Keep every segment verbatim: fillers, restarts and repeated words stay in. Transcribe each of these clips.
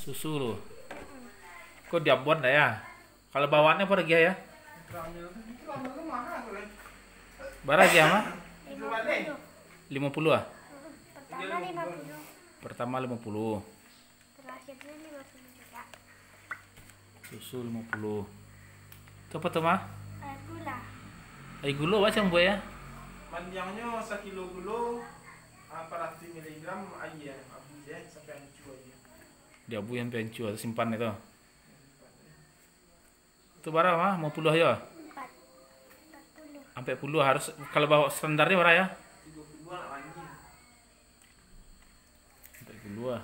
Susu tu. Kok diabuan dah ya? Kalau bawaknyo apa lagi ya? Bara lagi ya, mah? Lima puluh. Lima puluh ah? Pertama lima puluh. Pertama lima puluh. Terakhirnya lima puluh juga. Susu lima puluh. Tu apa tu, mah? Air gula. Air gula macam buat ya? Mandiangnyo sakilo gulo, ampek ratuih miligram aia, abu je, sampai ancua aia. Di abu sampai ancua, simpan itu. Tu bara, mah? Lima puluh aja? Empat. Empat puluh. Ampek puluh harus, kalau bawa standarnya bara ya? Tigo puluh nak wangi. Ampek puluh ah.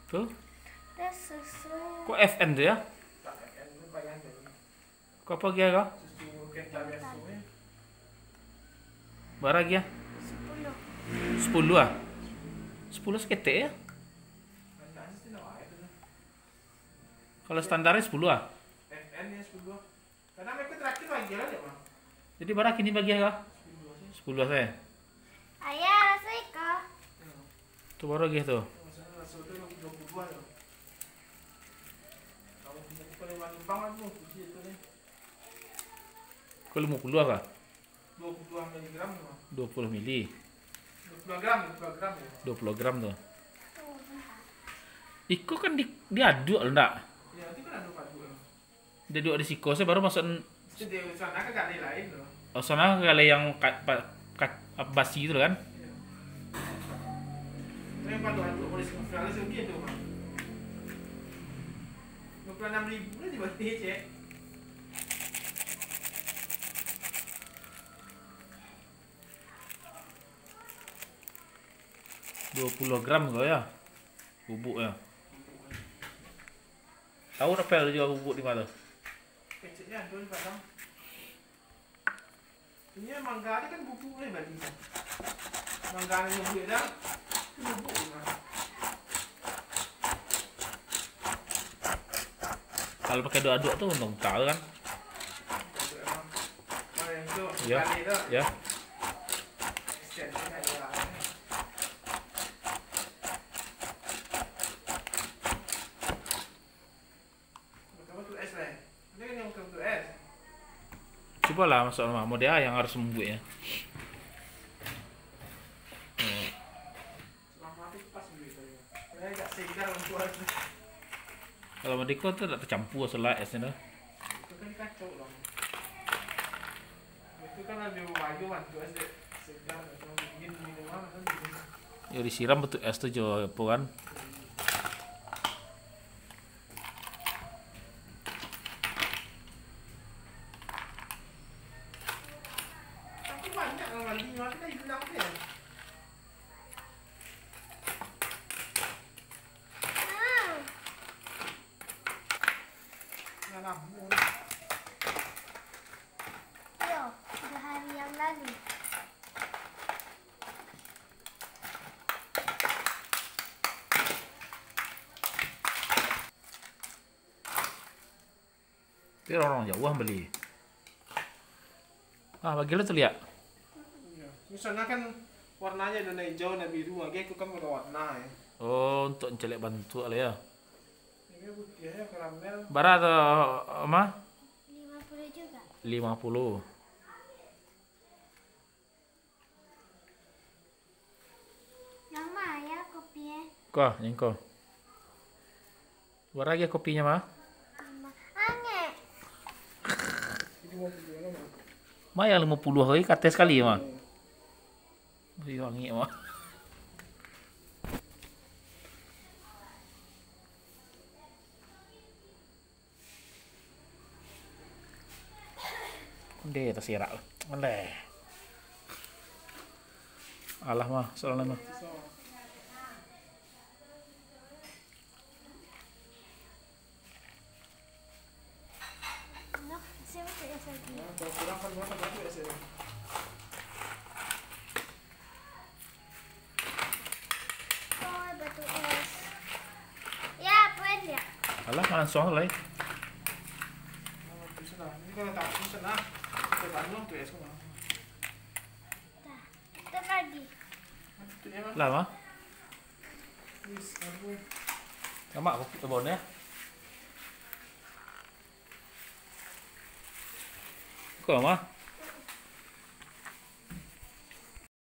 Tu? Terus susu. Kok F N tu ya? Kok apa gia kah? Bara gia? Sepuluh. Sepuluh ah? Sepuluh saketek ya? Kalau standarnya sepuluh ah? Jadi bara kini bagia kah? Sepuluh saja. Ayah, rasa iko. Tu bara gia tu. Kau lima puluh kah? Dua puluh mili. Dua puluh gram, dua puluh gram ya. Dua puluh gram tu. Iko kan di, diaduk lo ndak? Ya, itu kan aduk-aduk lah. Diaduk di siko, saya baru masuk. Itu di sana ke galai lain tu. Oh, sana ke galai yang ka, pa, ka, basi tu kan? Iya. Itu yang paling aduk oleh Australia sendiri tu, Bang. Dua puluh enam ribu lah dibagi, cek. Dua puluh gram kau ya, bubuk ya. Tahu Rafael jual bubuk di mana? Keceknya ada di Padang. Ini mangga ni kan bubuk ni bali. Mangga ni bubuk dah. Bubuk ni mah. Kalau pakai aduk-aduk tu untung tahu kan. Ya, ya. Cubolah masuk rumah, model yang harus membuatnya. Kalau merdeka tu tak tercampur selai esnya tu. Itu kan kacau lah. Itu kan lebih bayu bantu es dek segar atau dingin minuman atau dingin. Ya disiram betul es tu jo apa kan. Tapi banyak lah mandi, mati kan hilang tu ya. Iyo, tiga hari yang lalu. Tapi orang-orang jauah bali. Ah, bagi lo tu liak. Iyo. Misalnya kan warnanya ada hijau, ada biru, lagi itu kan ada warna ya. Oh, untuk mencelek bentuk lah ya. Ini putihnya karamel. Bara tu, Mah? Lima puluh juga. Lima puluh. Yang ma ya kopi eh? Ko, yang ko. Bara gia kopinyo, Mah? Angek. Mah yang limo puluah kali, kateh sakali, Mah. Wih, angek, Mah. Ondeh, tasirak lah. Ondeh. Alah, Mah, soalnyo, Mah. Nah, saya masuk S lagi. Oh, batu es. Ya, apa ya? Alah, langsung lah. Oh, itu sudah. Ini kalau tak pesen lah, kita bandung tu es kau. Dah. Lah, mah. Lamak ko kito baun, yo. Ko, mah.